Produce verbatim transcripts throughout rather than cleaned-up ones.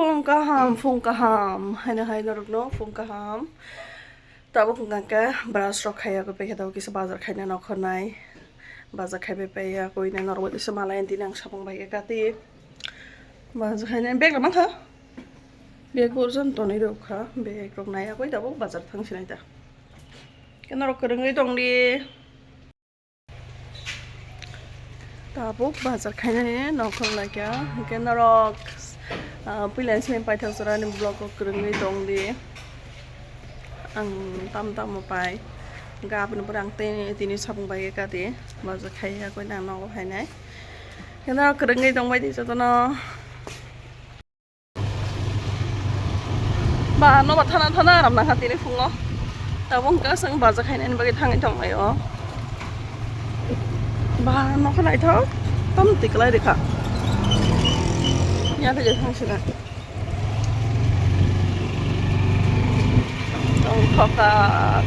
Phung kaham, phung kaham, haino hai norokno phung kaham. Tabuk hwnkha khe brush rok khaiya khe paikhe tabuk kisa bazar khaina nokho nai. Bazar khaibai paiya koi nai norok bai kisa malai tini ang sapung bai khe kati. Bazar khaina bag rok mankha. Bag bo jan tonwi rok kha. Bag rok naiya koi tabuk bazar thang sinai ta. Khe norok kwrwngwi tongdi. Tabuk bazar khainani nokol laikha, hwnkhe norok, ah, puila simi paithak jora ni vlog o kwrwngwi tongdi. Ang tam tamo pai, hwnkhe aboni pore ang tei tini sapung bai kha di, bazar khaiya koi nang nogo phainai. Hwnkhe norok kwrwngwi tongbai di jotono. Ba, nobar thana thana aram nangkha tini phungo. Tabuk hwnkhe chwng baja khainani bagwi thangwi tonglaio. Ba, nokha naithok, tam twi kwlai rikha. Yathai thang sina. Tongthokha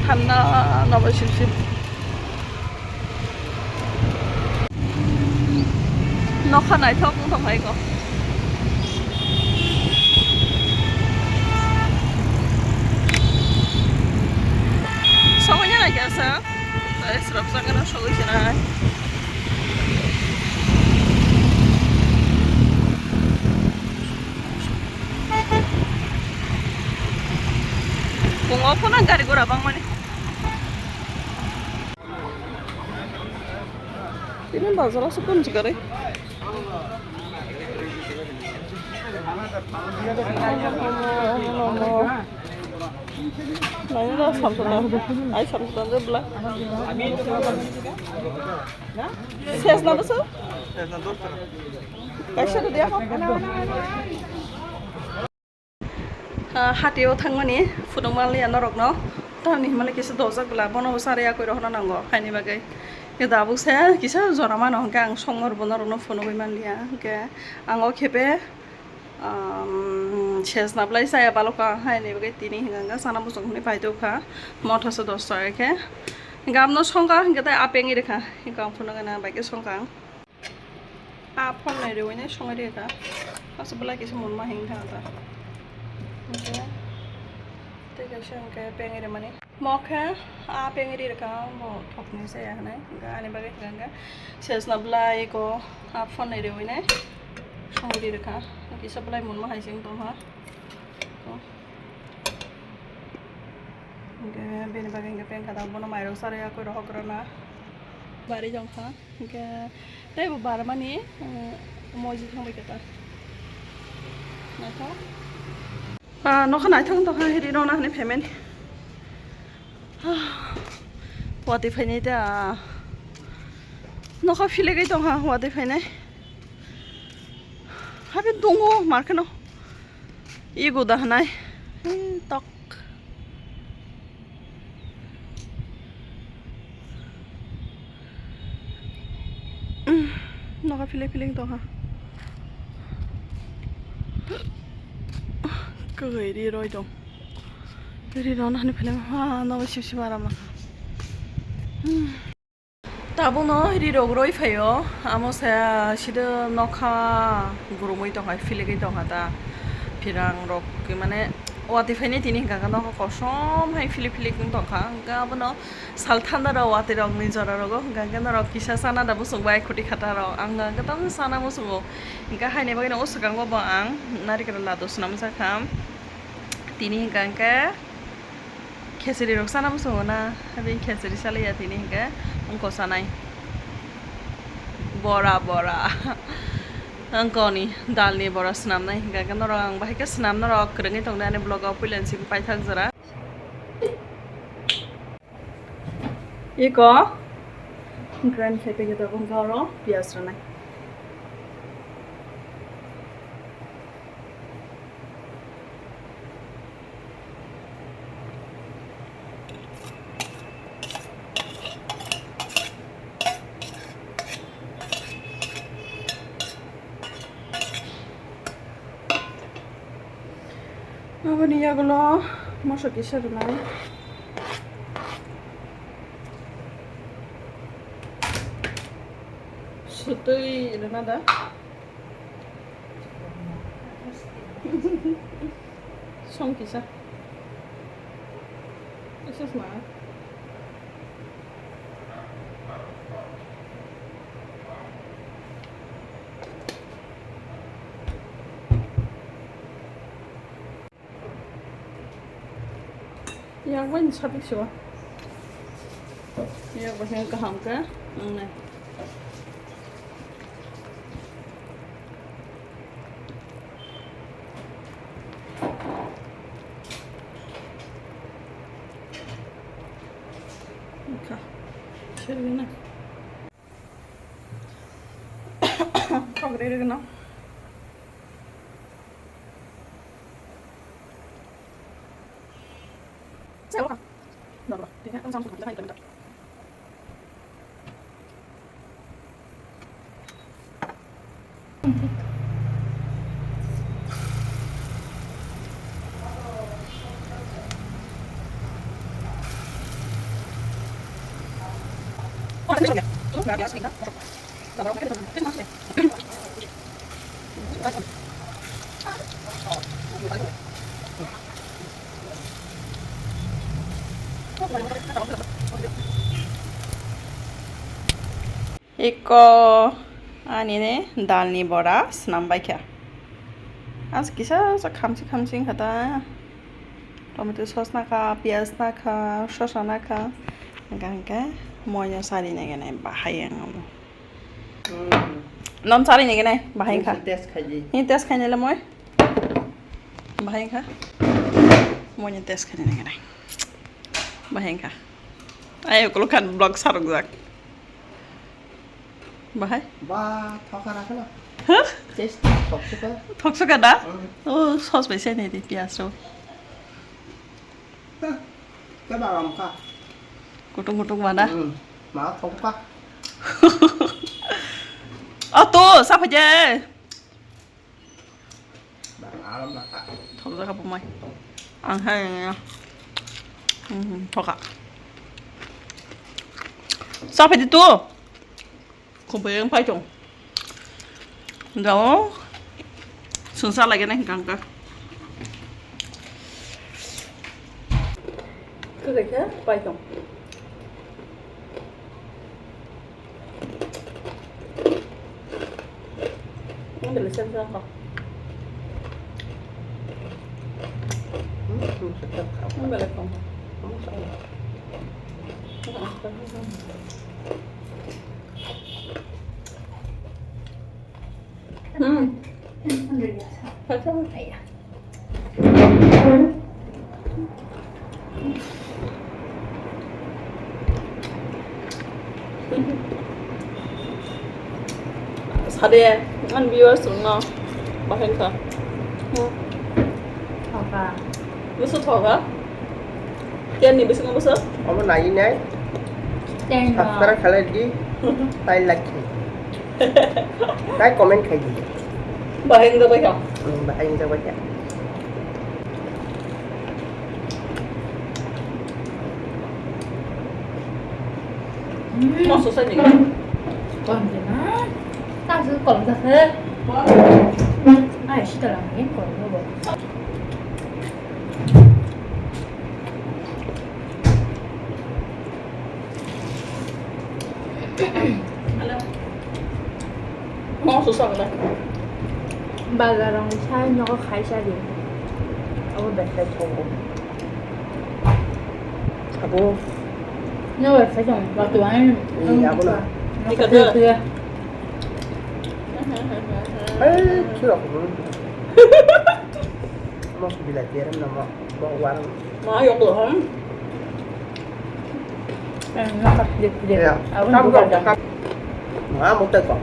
thanda nobo sip sip. Nokha naithok wng tongkha eko. Sogwi nai khe asa. Tei srapsa gana sogwi se nai. Pungo phano gari gura bangmani. Tini bazar aswk kwrwngwi kwrwi. Nangno samsok tang, ai samsok tang bla. Ses na bwswk? Kaisa rw diya kho. Ah, hatio thangmani phunukma liya norokno. Tamni hwnmale kisa dojak bwla, bono bo charwi yakwi rohorna nango, haini bagwi. Khe tabuk se kisa jora mano, hwnkhe ang songmor bo norokno phunugwi manliya. Hwnkhe ang o khepe, um, sesna bwlai chaya balokha, haini bagwi tini hwnka hwnkhe sana muchung hwnwi paitokha, motha se dos taka khe. Hwnkhe amno songkha, hwnkhe tei apengwi rwkha, hwnkhe ang phunukgana bai khe songkha ang. A phone nai rwui nai songwi rwkha. Aswk belai kisa munma hing kha ta. Hwnkhe tei kaisa hwnkhe pengwi rwmani. Mo khe a pengwi rwkha bo thokni se ya hwnwi. Hwnkhe ani bagwi hwnkhe sesna belai ko a phone nai rwui nai songwi rwkha. Kisa belai munma hai se wng tongkha. Hwnkhe bini bagwi hwnkhe pengkha ta bono mairok charwi yakwi rohok rwna. Bari jongkha. Hwnkhe tei bo barmani, eh, moji thangbai khe ta. Naithok. Ah, nokha naithok tongkha, hiri rona hwnwi phaimani. Ah, watwi phainai da. Nokha philegwi tongkha, watwi phainai. Habi dungo, markheno. Ego da hwnai. Eh, tok. Umm, noka philek philek tongkha. Kwgwi ri roi tong. Ri rona hwnwi philek, ha, nobo sip sip aram nangkha. Umm. Tabukno rirok roi phaio, amo saya sida nokha gurumui tongkha, philigwi tongkha ta. Phirang rok mane watwi phainai tini hwnkha khe nokha kosom hai philik philik wng tongkha. Hwnkhe abono sal thanda rok watwi rokni jora rogo hwnkha khe norok kisa chana da bwswk bai khuti khata rok. Ang hwnkha khe tamo chana muchungo. Hwnkhe haini bagwino o swkango bo ang narikra ladu swnamjakha. Tini hwnkha khe. Khecheri rok chana muchungo na, habini khecheri salaiya tini hwnkhe wngkok chanai. Bora, bora. Wngkokni dalni bora swnamnai hwnkha khe norok ang bahai khe swnam norok kwrwngwi tongdi ani vlog o puila ni simi paithak jora. Iko grind khai pegwi tabuk hwnkhe oro piyaj rwnai. Aboni yagulo moso kisa rwnai. Sutwi rwna da. Song kisa. Kisa sma. Yak bai ni sabik siwa. Yak bai kaham khe wngnai. Kha. Sirgana. Kok riri gana. Eko ani ne dalni bora swnam baikha. As kisa sa khamsi khamsi wngkha ta. Tomato sauce nakha, piyaj nakha, sosa nakha. Hingkha hingkhe moino sari naiganai bahai ang omo. Mm. Non sari naiganai bahai wngkha. Test khaidi. Ni test khainai le moi. Bahai wngkha. Moino test khainai naiganai. Bahai wngkha. Ai ukulukhan vlog sarukjak. Bahai? Ba, thokha rakhe na. Huh? Taste thoksuka. Thoksuka da? Mm. Oh, sauce bai se nai di, piyaj rok. Huh. Khe ba ram kha. Kutung kutung ma da? Mm. Ma thoksuka. Oh, to, sa phaje. Thokjak kha bumai. Ang hai ya. Mhm, thokha. Sa phai di tu. Khumbai ang phai tong. Dao. Sungsa lagi nai hingkang ka. Khe khe phai tong. Ang belai seng seng kha. Hmm, sedap kha. Ang belai kong kha. Ang salah. Hmm. Sade, ang viewers rokno bahai kha. Hmm. Thokha. Busu thokha? Ken ni bisingo busu? Omo nai nai. Ten rok. Subscribe khalai di. Tai lakhi. Tai comment khai di. Bahai wngjabai kha. Hmm, bahai wngjabai kha. Hmm. Moso sai ni. Kolom jana. Kasu kolom jasa. Ai, sita lang ni kolom bo. Bazar rok ni sai nogo khai sa di. Abo belai thogo. Abo. Nogo khai tong, batu ani. Ee, abo na. Nogo khai tong. Ee, churok. Mos bilai tiarem namo. Bo warang. Ma yok lo ham. Eh, nakap dip dip. Ya. Abang tam juga kok, ada. Tam. Ma mo tai kok.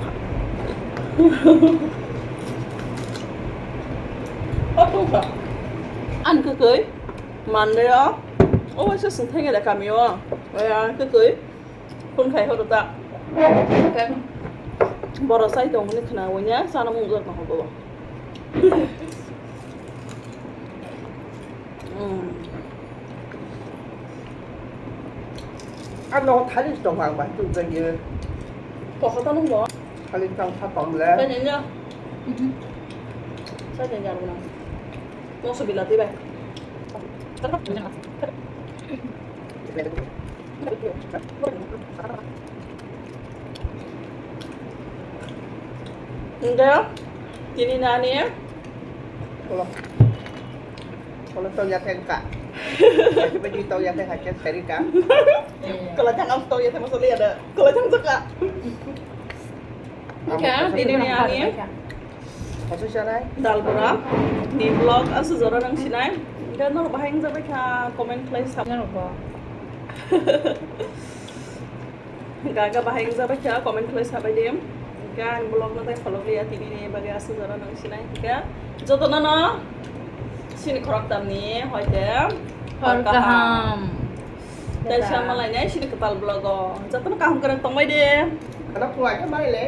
Apa kok? An kekoi. Mande ya. Oh, saya senteng ada kami ya. Ya, kekoi. Phone khai horo ta. Khe boro sai tong hwnwi khna wngya, chana mung jak na hobo. Hmm. Ano thalis tong ang ba tu jagi. Kokha ta nung bo. Thalis tang sa tong le. Sai nanya. Mhm. Sai nanya runa. Moso bilati bai. Hingga tini nani. Kalau kalau tau ya tengka. Tapi di tau ya tengka cek serika. Kalau jangan tau ya tengka masuk ada. Kalau jangan suka. Hingga tini nani. Dal bora ni vlog aswk jora nang sinai. Hingga norok bahai wngjabai kha comment khlai sa. Norok bo. Hingga bahai wngjabai kha comment khlai sabai di. Hingga ani vlog no tai follow liya tini ni bagwi aswk jora nang sinai. Hingga jotono no sini khorok tamni hoite hor kaham. Tai sama lainai sini kwtal vlog o. Jotono kaham kwrwng tongbai di. Ano kuwa ke mai le.